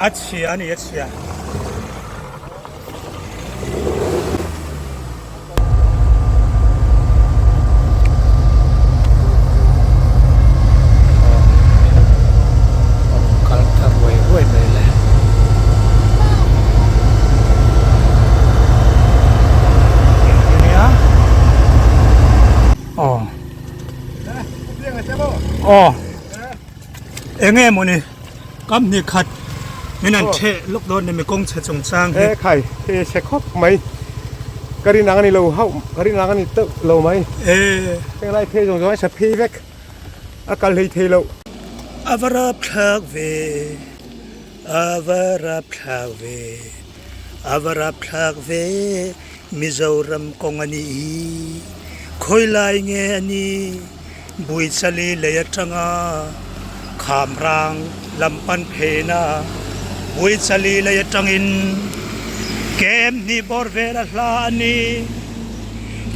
A chhia a ni a chhia. Kal ta ruai ruai mai le. Aw. Aw. Enge mawni kam hnih khat min an theh lawk dawn ni mi kawng chhe chungchang hi. E khai hei chhe khawp mai ka rin ang a ni lo hauh ka rin ang a ni teuh lo mai. E. Heng lai phei zawng zawng a chhe phei vek a kal hlei thei loh. A va rap thlak ve a va rap thlak ve a va rap thlak ve Mizoram kawng a nih hi khawi lai nge a nih? Buichali lei atanga Khamrang lam pan pheina Buichali lei atangin kem hnih bawr vel a hla a ni.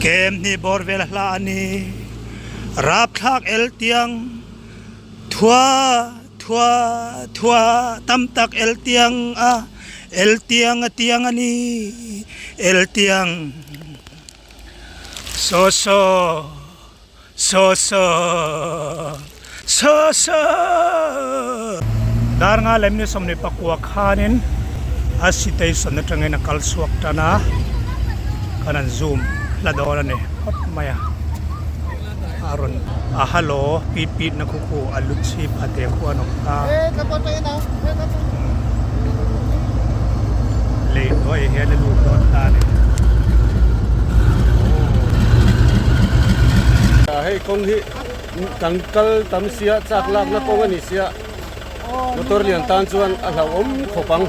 Kem hnih bawr vel a hla a ni. Rapthlak el tiang thua thua thua tam tak el tiang a el tiang a tiang a ni el tiang. Saw saw saw saw saw saw. Dar nga lem ni 24 khanin a station atangin a kal chhuak tan a, kan han zoom hla dawn a ni phawt mai a, a rawn a hello pit pit na khu khu a lu chhip a te khu an awm ta lei hnuaiah hian a lut dawn ta a ni. Hei kawng hi kan kal tam sia chak lakna kawng a ni sia motor lian tan chuan a hlauhawm khawp ang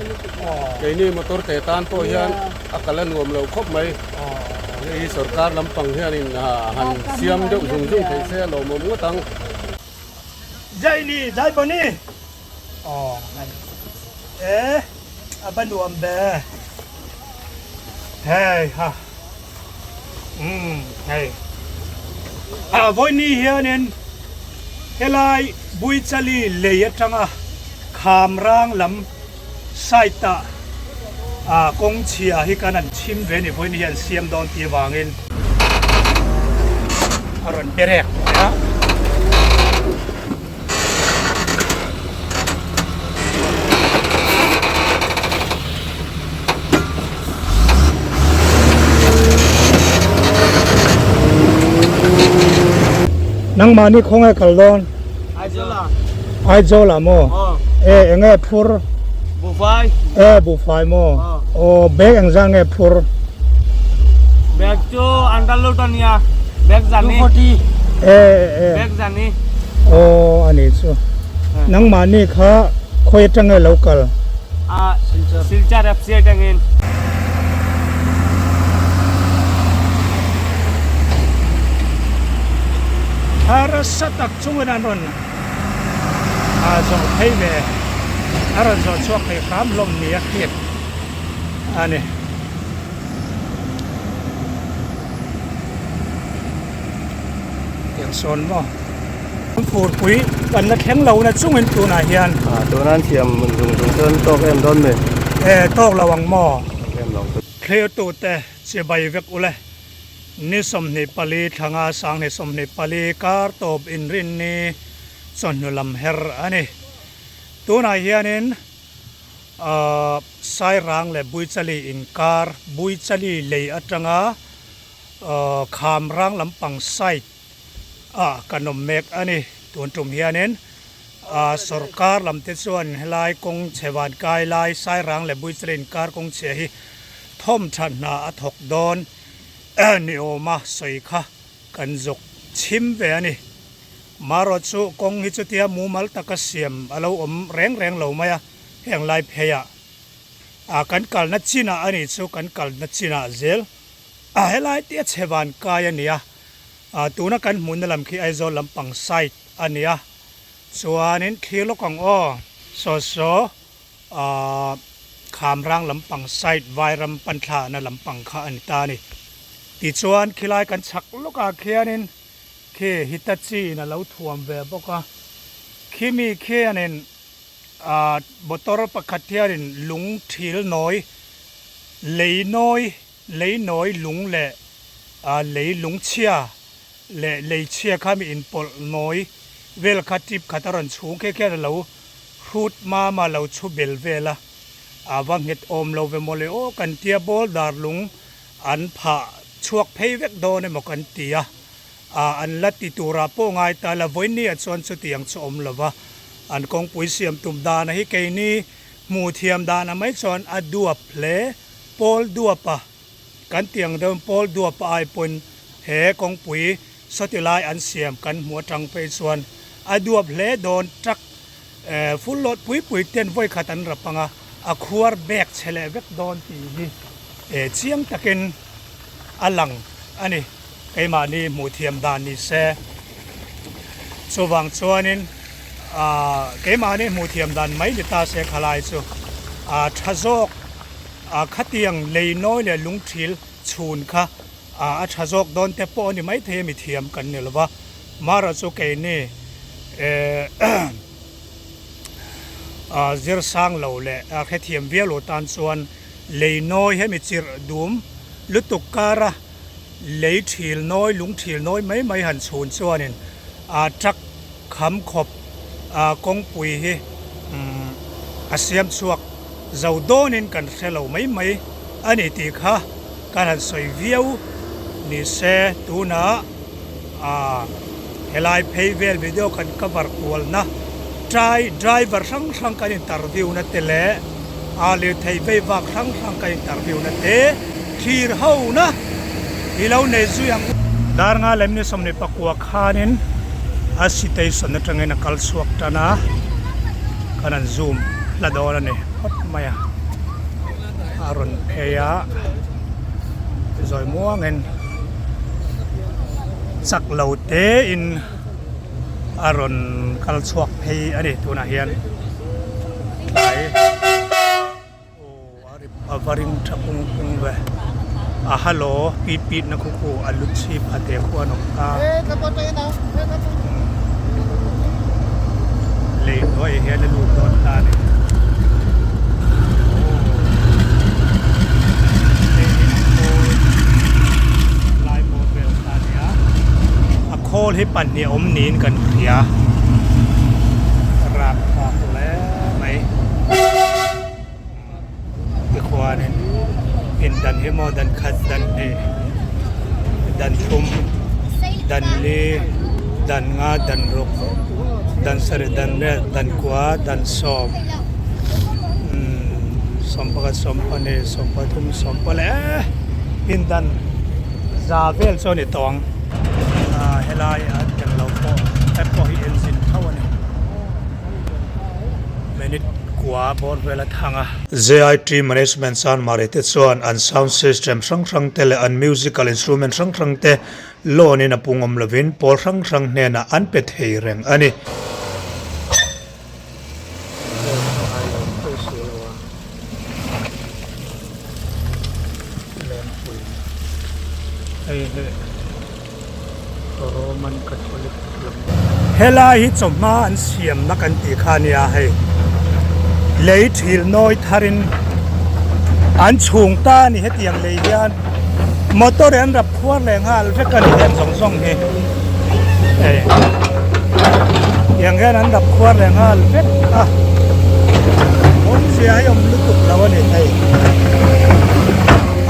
keini motor te tan pawh hian a kal a nuam lo khawp mai hei hi sorkar lampang hianin han siam deuh zung zung theih se a lawmawm ngawt ang. Jai ni jai bawni aw e a va nuam ve hei ha umm hei a vawiin hianin helai Buichali lei atanga Khamrang lam side ah ah kawng chhia hi kan han chhim ve ni vawiin hi an siam dawn tih avangin a rawn berek mai a. Nangmahni khawnge kal dawn? Aizawl ah. Aizawl ah maw? Aw. E enge phur? Buhfai. E buhfai maw? Aw. Aw bag engzah nge phur? Bag chu underload a nia. Bag zani. 240. E e. Bag zani. Aw ani chu. Nangmahni kha khawi atang nge lo kal? A Silchar FC atangin. Harsa tak chungin an rawn a zawh phei ve a rawn zawh chhuak thei hram hlawm ni a hriat a ni. Tiang sawn maw furpui kan la thleng lo na chungin tunah hian Ah tuna an thiam zung zung chuan tawk em dawn mi? E tawk lo ang maw? Tawk em lo. Thlirtute chibai vek ule. Ni 24 thlanga sang ni 24 kar tawp inrinni chawhnu lam her a ni. Tunah hianin ahh Sairang leh Buichali inkar Buichali lei atanga ahh Khamrang lampang side ah kan awm mek a ni. Tun tum hianin ahh sorkar lam te chuan helai kawng chhe van kai lai Sairang leh Buichali inkar kawng chhia hi thawm tha hna a thawk dawn ni awma sawi kha kan zawk chhim ve a ni. Marawh chu kawng hi chutia mumal taka siam a lo awm reng reng lo mai a, heng lai pheiah ah kan kalna chinah a nih chu kan kalna chinah zel a helai te a chhe van kai a ni a, ah tuna kan hmuhna lam khi Aizawl lampang side a ni a, chuanin thlir lawk ang aw saw saw. Ahh Khamrang lampang side Vairam panthlahna lampang kha a ni ta a ni. Tichuan khilai kan chhak lawkah khianin khi Hitachi in a lo thuam ve bawk a, khimi khianin Ah motor pakhat hianin lung thil nawi lei nawi lei nawi lung leh ah lei lung chhia leh lei chhia kha mi inpawlh nawi vel kha tip khat a rawn chhung khe khian a lo hrut mam a lo chhu bel vel a a va nghet awm lo ve mawle aw kan tia ball dar lung an phah chhuak phei vek dawn emaw kan ti a. Ah an la ti turah pawh ngai ta la vawiin ah chuan chutiang chu awm lo va, an kawngpui siam tum dana hi keini hmuh thiam dana mai chuan a duap hle, pawl duapa kan tih ang deuhin pawl duapa ai pawhin he kawngpui sawti lai an siam kan hmuh atang phei chuan a duap hle dawn truck eh full load pui pui ten vawi khat an rap ang a, a khuar bek chhe leh vek dawn tih hi eh chiang takin a lang a ni. Keimahni hmuh thiam dan ni se. Chuvang chuanin aah keimahni hmuh thiam dan mai ni ta se khalai chu aah tha zawk aah khatiang lei nawi leh lungthil chhun kha aah a tha zawk dawn te pawh a ni maithei a mi thiam kan ni lova. Mara chu keini eh aah zir sang lo leh hrethiam viau lo tan chuan lei nawi hemi chirh dum lutuk kara Lei thil nawi, lung thil nawi mai mai han chhun chuanin aa truck kham khawp aa kawngpui hi umm a siam chhuak zo dawnin kan hre lo mai mai a ni tih kha kan han sawi viau ni se tunah aa helai phei vel video kan cover kualna trai driver hrang hrang kan interview na te leh aa lirthei vei vak hrang hrang kan interview na te thlir ho na i lo nei zui ang. Dar nga lem ni 24 khanin a station atangin a kal chhuak tan a, kan han zoom hla dawn a ni phawt mai a, a rawn phei a zawi muangin chak lo te in a rawn kal chhuak phei a ni tunah hian tlai. Aw a ri a va ring tha pung pung ve a hello pit pit na khu khu a lu chhip a te khu an awm ta lei hnuaiah hian a lut dawn ta a ni aw hei hi a khawl lai bawr vel kha a nia a khawl hi pahnih a awm niin kan hria rapthlak hle mai. Tikhuanin indan hi maw dan khat dan hnih dan thum dan li dan nga dan ruk dan sarih dan riat dan kua dan sawm umm sawmpakhat sawmpahnih sawmpathum sawmpali eh indan za vel chu a ni tawh ang ah helai a tel lo pawh hei pawh hi engine tho a ni. Minute kua bawr vel a thang a. JIT Management chuan Mari te chuan an sound system hrang hrang te leh an musical instrument hrang hrang te loan in a pung awm lovin pawl hrang hrang hnenah an pe thei reng a ni. Helai hi chawhma an siamna kan tih kha a nia hei lei thil nawi tharin an chhung ta a ni hetiang lei hian motor an rap khuar leh nghal vek a ni heng zawng zawng hi hei tiang hian an rap khuar leh nghal vek a awmzia hi awm lutuk lo a ni hei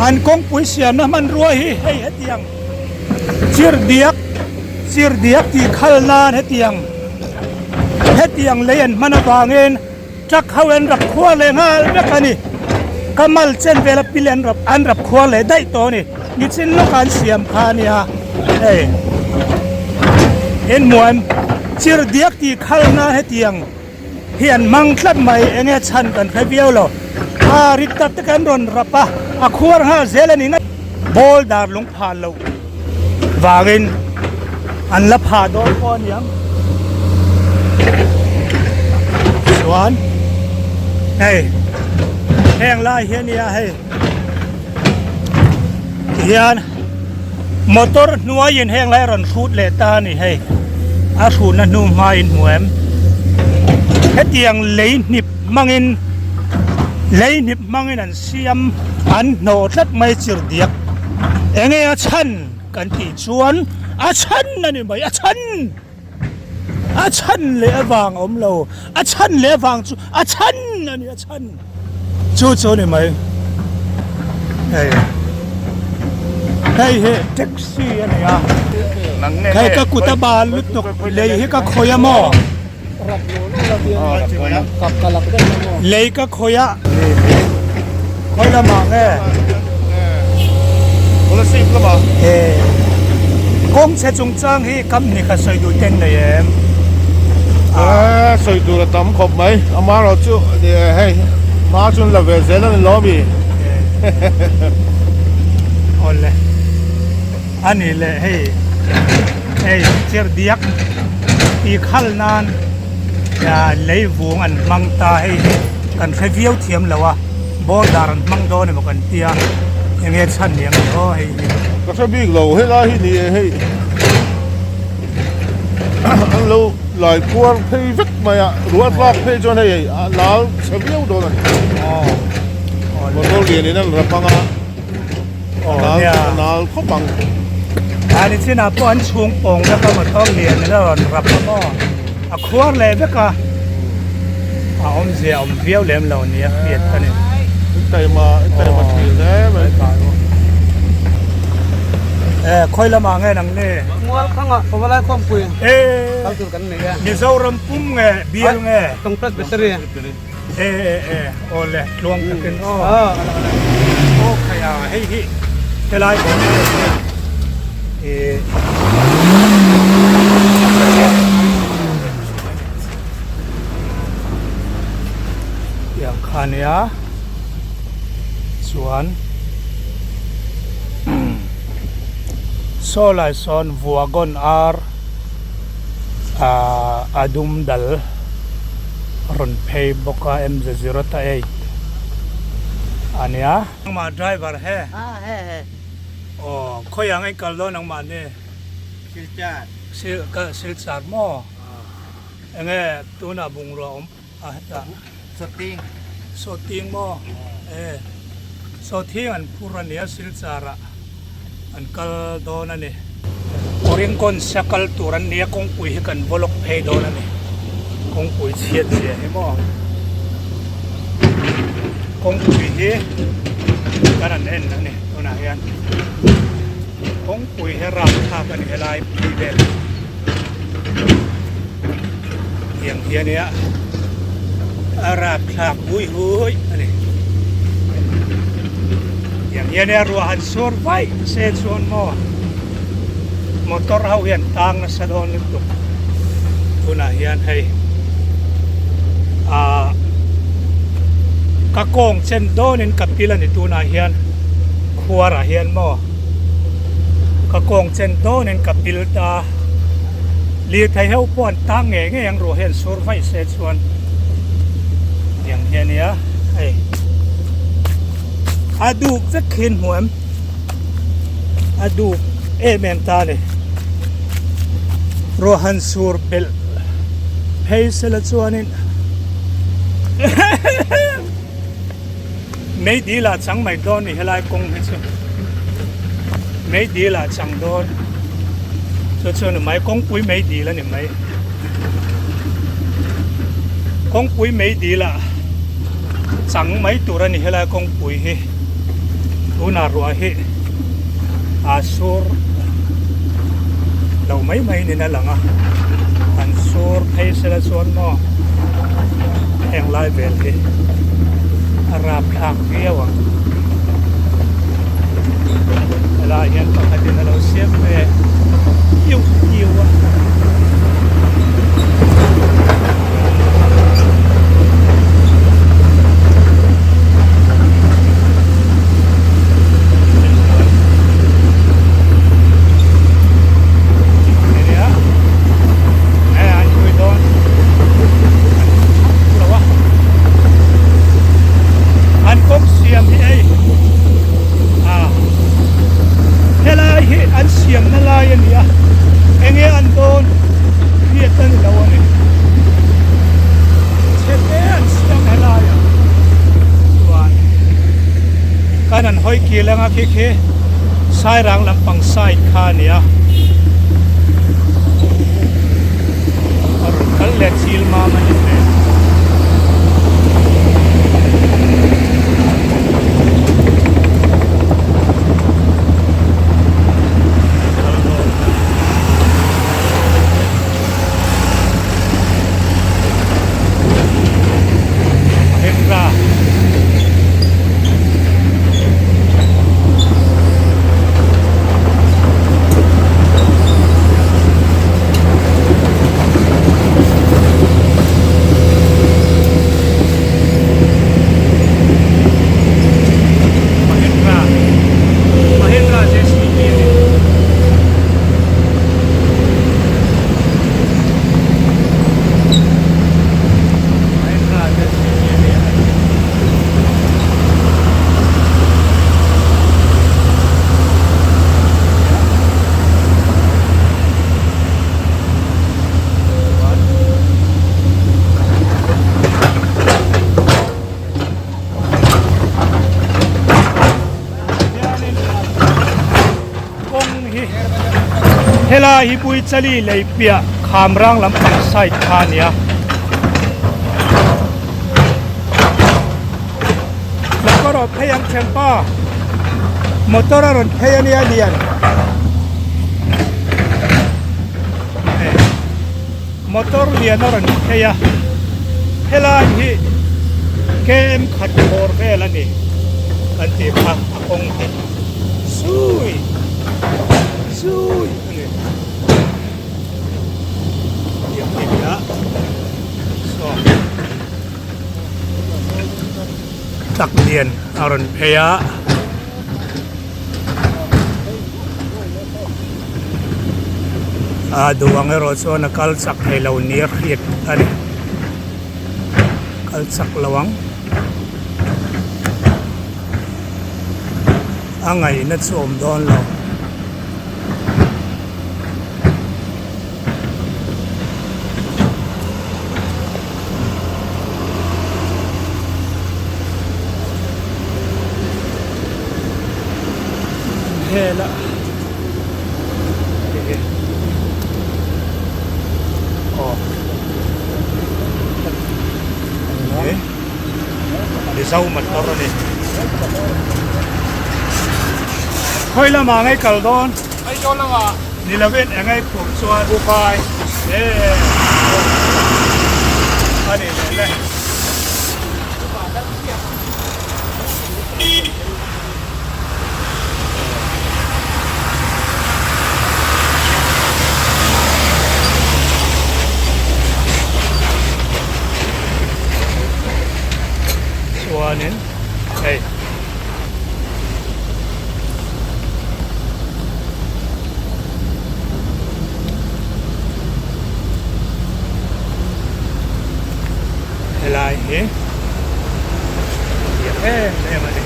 an kawngpui siamna hmanrua hi hei hetiang. Chirhdiak chirhdiak tih khal nan hetiang hetiang lei an hman avangin truck ho an rap khuar leh nghal vek a ni ka mal chen vela pil an rap an rap khuar leh daih tawh a ni nichin lawkah an siam kha a nia hei inmuan chirhdiak tih khal nan hetiang. Hi an hmang tlat mai eng nge chhan kan hre viau lo a rit tak te kan rawn rap a a khuar nghal zel a ni ngei ball dar lung phah loh vangin an la phah dawn pawh a niang chuan hei heng lai hi a nia hei tihian motor hnuaiin heng lai a rawn hrut leh ta a ni hei a hrutna hnu hma in hmu em hetiang lei hnip. hmangin lei hnip hmangin an siam an hnawh tlat mai chirhdiak enge a chhan kan tih chuan a chhan a ni mai a chhan a chhan leh avang a awm lo a chhan leh avang chu a chhan a ni a chhan chu chu a ni mai hei hei hi taxi a ni a hei ka kut a bal lutuk lei hi ka khawih a maw. Lei ka khawih a khawi lamah nge kawng chhe chungchang hi company kha sawi duh ten nei em sawi tur a tam khawp mai amaherawh chu hei hma chu an la ve zel a ni lo ami awle a ni leh hei Hei chirhdiak tih khal nan lei vung an hmang ta hei hi kan hre viau thiam lo a border an hmang dawn emaw kan tia enge chhan ni ang aw hei hi. Ka hre bik lo helai hi ni e hei an lo lai khuar phei vek mai a ruah tlak phei chuan hei a lal chhe viau dawn a ni motor lian in an rap ang a. Nal khawp ang. A ni chinah pawh an chhung pawng vek a motor lian in a rawn rap a maw a khuar leh vek a a awmzia a awm viau lem lo nia hriat ka ni. Taima taima thil hle mai. E khawi lamah nge nang ni? Mual khangah Pavalai khawmpui kal tur kan nei a. Mizoram pum nge bial nge? Tawngpres Battery. E e e awle tluang takin aw aw khai a hei hi helai awm e tiang kha nia chuan saw lai sawn vuagon ar ah a dum dal. rawn phei bawk a MZ 08 a nia. Nangmah driver he. Ah he he. Aw khawi ang in kal dawn nangmah ni. Silchar. Sil ka Silchar maw. Enge tunah bungrua awm a hetah. Sawting. Sawting maw. E Sawthing an phur a nia Silchar ah an kal dawn a ni. Oringon sia kal tur an nia kawngpui hi kan vaw lawk phei dawn a ni kawngpui chhiat zia hi maw kawngpui hi kan han en a ni tunah hian kawngpui hi rapthlak a ni helai phei vel tiang hi a nia a rapthlak hui hui a ni tiang hian a ruah han sur vaih se chuan maw motor ho hian tang nasa dawn lutuk tunah hian hei ah ka kawng chen dawnin ka pil a ni tunah hian khuarah hian maw ka kawng chen dawnin ka pil ta lirthei ho pawh an tang ngei ngei ang ruah hian sur vaih se chuan tiang hi a nia hei a duk vek khi an hmu em a duk em em ta a ni ruah han sur belh phei sela chuanin mei dil ah chang mai dawn a ni helai kawng hi chu mei dil ah chang dawn chu chu a ni mai kawngpui mei dil a ni mai kawngpui mei dil ah chang mai tur a ni helai kawngpui hi tunah ruah hi a sur lo mai mai niin a lang a an sur phei sela chuan maw heng lai vel hi a rapthlak viau ang helaiah hian pakhatin a lo siam ve kiuh kiuh a. An kawng siam hi hei ah helai hi an siamna lai a ni a enge an dawn hriat a ni lo a ni. hawi kil anga khi khi Sairang lampang side kha a ni a. A rawn kal leh chil mam a ni hmel. Kal dawn ta. Mahindra. Mahindra. Mahindra JCB a ni. Mahindra JCB a ni a. Kawng hi helai hi Puichali lei piah Khamrang lampang side kha a ni a. Motor a phei ang thianpa motor a rawn phei a nia lian motor lian a rawn phei a helai hi km khat bawr vel a ni kan tih kha a kawng hi zui zui a ni tiang hi a ni a saw. Truck lian a rawn phei a. A duh ang erawh chuan a kal chak thei lo ni a hriat a ni. Kal chak lo ang. A ngaihna chu awm dawn lo. Hela hei aw he Mizo motor a ni khawi lamah ngei kal dawn. Aizawl lamah. Ni lovin eng ei phurh chuan. Buhfai. Eee a ni leh le. Chuanin hei. Helai hi a lian em em a ni.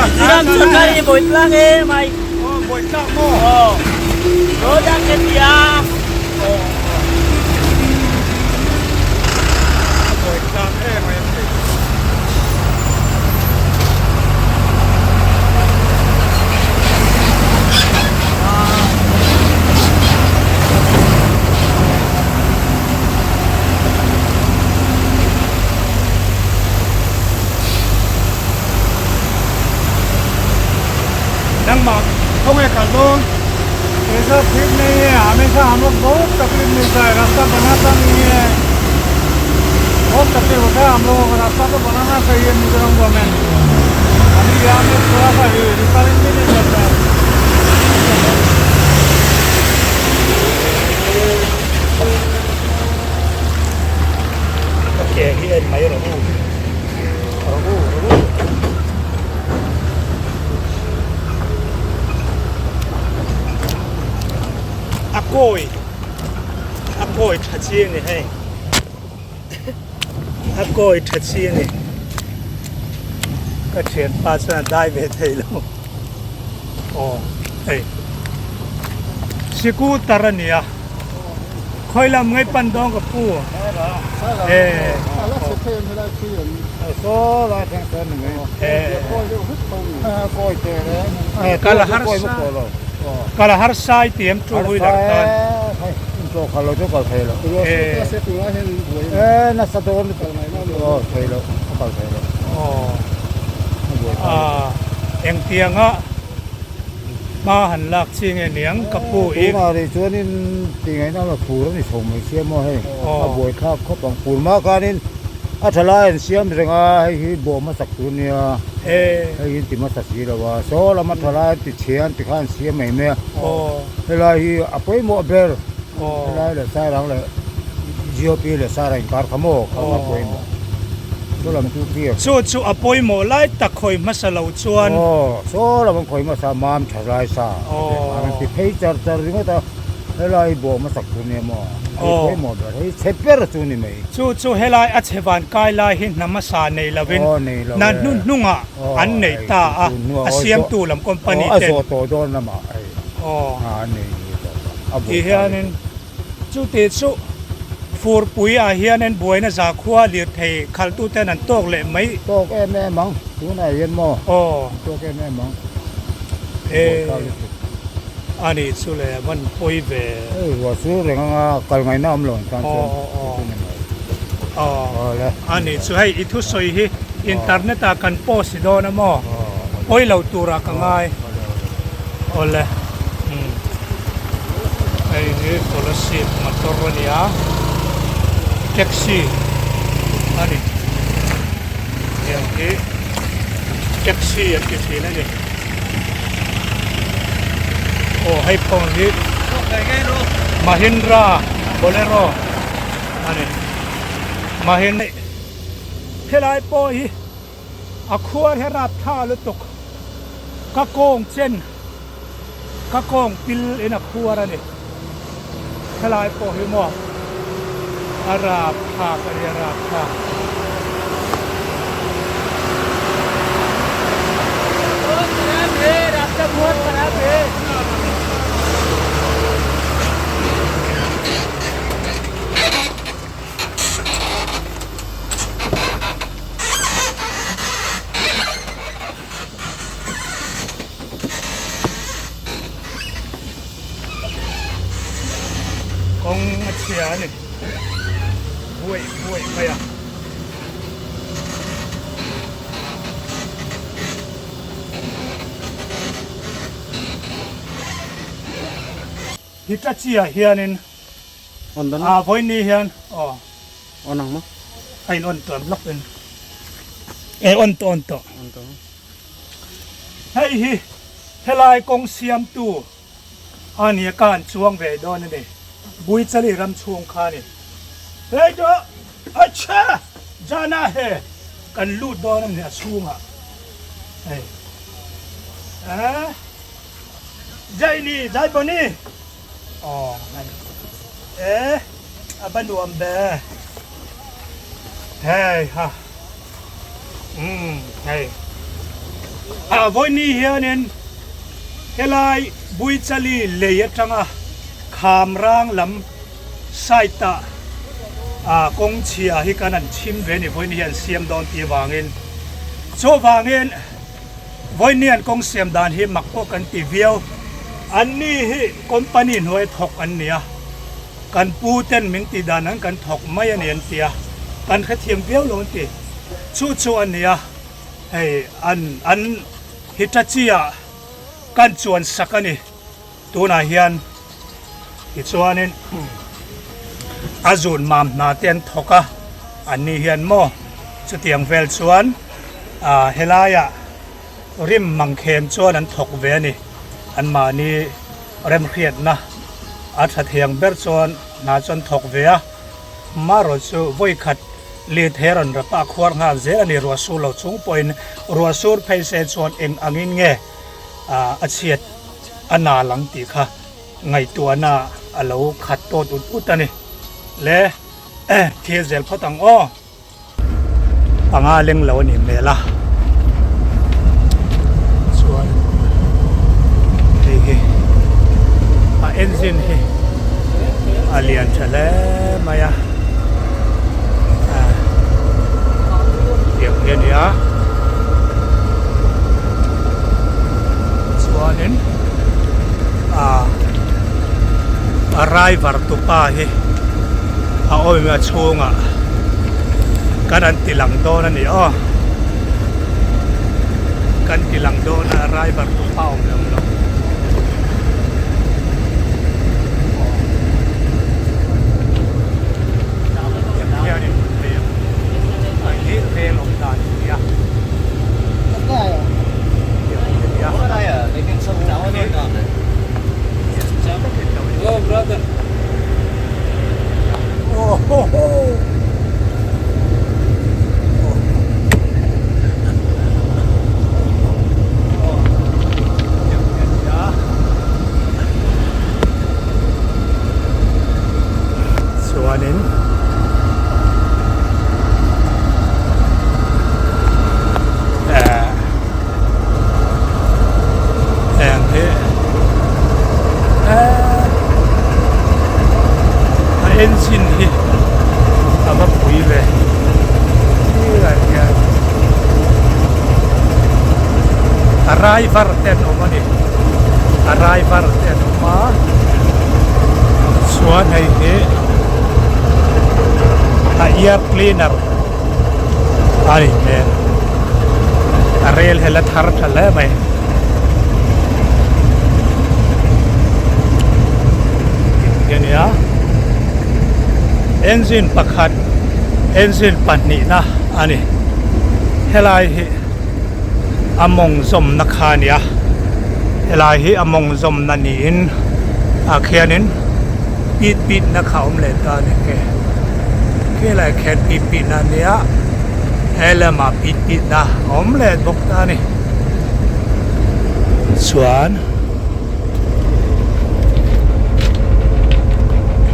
Mizoram sorkar hi bawitlak em ai. Aw bawitlak maw? Aw. Road a ke tia. A bawitlak em ai a thei. Nangmah khawnge kal dawn? ऐसा ठीक नहीं है हमेशा हम लोग बहुत तकलीफ मिलता है रास्ता बनाता नहीं है बहुत तकलीफ होता है हम लोगों को रास्ता तो बनाना चाहिए मिजोरम गवर्नमेंट अभी यहाँ में थोड़ा सा रिपेयरिंग भी नहीं करता है Ka ke hi en mai rawh u rawh u rawh u. A kawi a kawi tha chi a ni hei a kawi tha chi a ni ka thianpa chuan a dai ve thei lo aw hei scooter a ni a. Khawi lam ngai pan dawng ka pu. Eh. Kal har sa kal har sai tiam two wheeler tan. Eh. Aw. Engtianga hma han lak chi nge niang ka pu i. Tunah rih chuanin tingaihna a fur a ni chho mai sia maw hei a buaithlak khawp ang fur hma khanin a tha lai an siam reng a hei hi bawh hmasak tur nia hei hi an ti hmasa si lo a saw lam a tha lai an ti chhia an ti khan an siam mai mai a helai hi a pawimawh ber helai leh sairang leh GOP leh sairang inkar kha maw kha a pawimawh. Saw lam chu clear. Chu chu a pawimawh lai tak khawi hmasa lo chuan. Aw, saw lam an khawi hmasa mam tha lai sa. Aw. An ti phei char char ringawt a, helai bawh hmasak tur nia maw. Hei pawimawh ber, hei chhe ber chu ni mai. Chu chu helai a chhe van kai lai hi hna hmasa nei lovin hna hnuhnungah an nei ta a, a siamtu lam company ten. Aw, a zawh tawh dawn lamah hei. Aw. Hna an nei ni tawh a, a buai Ti hianin. Chuti chu furpui ah hianin buaina zakhua lirthei khalhtuten an tawk leh mai. Tawk em em ang, tunah hian maw? Aw. An tawk em em ang. E, a nih chu le, a van pawi ve. Hei ruah chu reng anga kal ngaihna awm lo an tan chuan. Aw aw Chu ni mai. Aw. Aw le. A nih chu, hei i thusawi hi internet ah kan post dawn a maw? Aw. Pawi lo turah ka ngai. Aw le. Aw le. Umm. Hei hi Kolasib motor a ni a, taxi a ni. Tiang hi taxi an ti thin a ni. Aw hei pawh hi Mahindra Bolero a ni. Mahindra helai pawh hi a khuar hi a rapthlak lutuk ka kawng chen. Ka kawng pil in a khuar a ni. Helai pawh hi maw a rap thlak a ni a rap thlak. Kawng a chhia a ni buaih buaih mai a. Hitachi ah hianin a vawiin hian aw. On ang maw? A in on tawh em lawk in. E on tawh on tawh. On tawh. Hei hi helai kawng siamtu a nia ka han chuang ve dawn a ni. Buichali ram chhung kha a ni. Hei chu acha jana he kan lut dawn a ni a chhungah. Hei eh Jaini Jaiboni aw hei eh a va nuam ve hei ha. Umm hei a vawiini hianin helai Buichali lei atanga Khamrang lam side ah ah kawng chhia hi kan han chhim ve a ni vawiini hi an siam dawn tih avangin chuvangin vawiini an kawng siam dan hi mak pawh kan ti viau anni hi company hnuai thawk an ni a. Kan pu ten min tih dan an kan thawk mai a ni an ti a, kan hrethiam viau lo an ti. Chu chu a nia, hei an an Hitachi ah kan chuan sak a ni tunah hian tichuanin a zun mam hna te an thawk a, an ni hian maw chutiang vel chuan ah helaiah rim mangkhem chuan an thawk ve a ni anmahni. Remhriatna a tha thiang ber chuan hna chu an thawk ve a, marawh chu vawi khat lit he rawn rap a khuar nghal zel a ni. Ruah sur lo chung pawhin ruah sur phei se chuan eng angin nge a chhiat a nal ang tih kha ngaihtuahna a lo khat tawt ut ut a ni. Le thil zel phawt ang aw. Panga leng lo a nih hmel a chuan hei hi a engine hi. A lian tha hle mai a tiang hi a ni a chuanin ah a driver tupa hi a awm a chhungah kan an ti lang dawn a ni aw kan ti lang dawn a driver tupa awm lem lo. Chuanin eh eng hi eh a engine hi a va pui ve tirah hian a driver te an awm a ni a driver te an awm a chuan hei hi a air cleaner a ni hmel a rel hi la thar tha hle mai. Hi a nia engine pakhat engine pahnihna a ni helai hi a mawng zawmna kha a ni a helai hi a mawng zawmna niin ah khianin pit pit na kha a awm leh ta a ni khi khilaiah khian pit pit na a nia he lamah pit pit na a awm leh bawk ta a ni chuan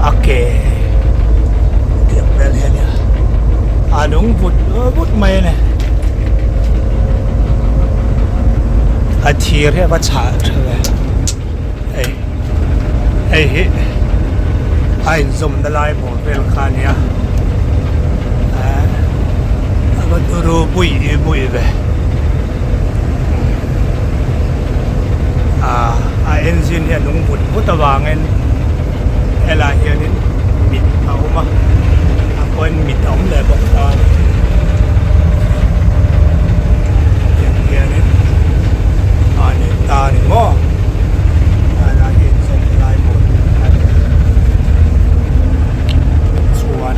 a ke tiang vel hi a nia a nung vut vut mai a ni a thir hi a va chhah tha ve hei hei hi a inzawmna lai bawr vel kha a nia a va turu bui bui ve. A engine hi a nung vut vut avangin helaiah hianin mit a awm a a pawhin mit a awm leh bawk ta a ni tiang hianin a ni ta a ni maw helai hi inzawm lai hmun a ni chuan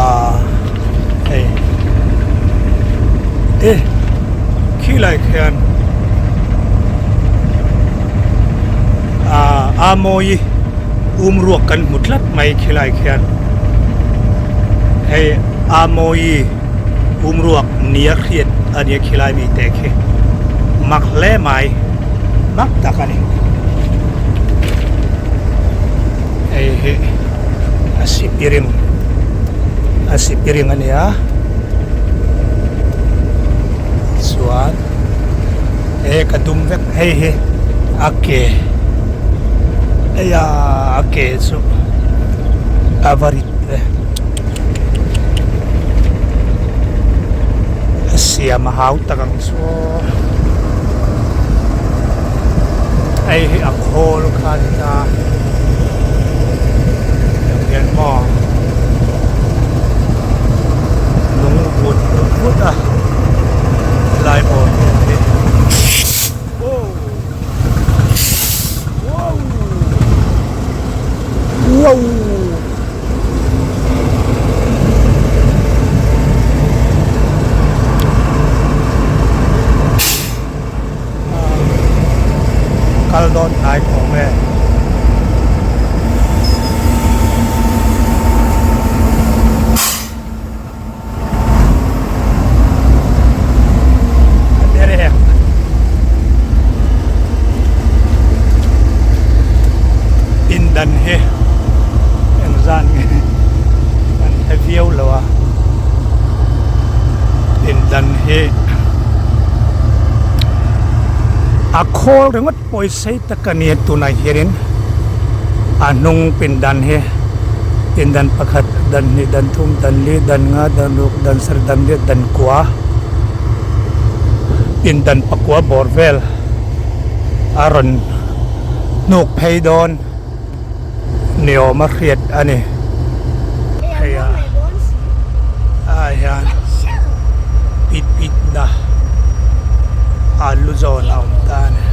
ahh hei e khilai khian ah a mawi um ruak kan hmu tlat mai khilai khian hei a mawi um ruak nia hriat a nia khilai mi te khi mak hle mai mak tak a ni hei hi a sipiring a sipiring a nia chuan he ka dum vek hei hi a ke eia a ke chu a va rit ve a siam a hau tak ang chu aw hei hi a khawl kha a ni ta tiang hian maw lung vut vut a helai bawr vel hi wow wow wow. Kal dawn hnai tawh nge. Pindan hi engzat nge kan hre viau lo a pindan hi a khawl ringawt pawisa tak a nia tunah hianin. A hnung pindan hi pindan pakhat dan hnih dan thum dan li dan nga dan ruk dan sarih dan riat dan kua pindan pakua bawr vel a rawn hnuk phei dawn ni awm a hriat a ni. Hei ah ah hian pit pit na alu zawn a awm ta a ni.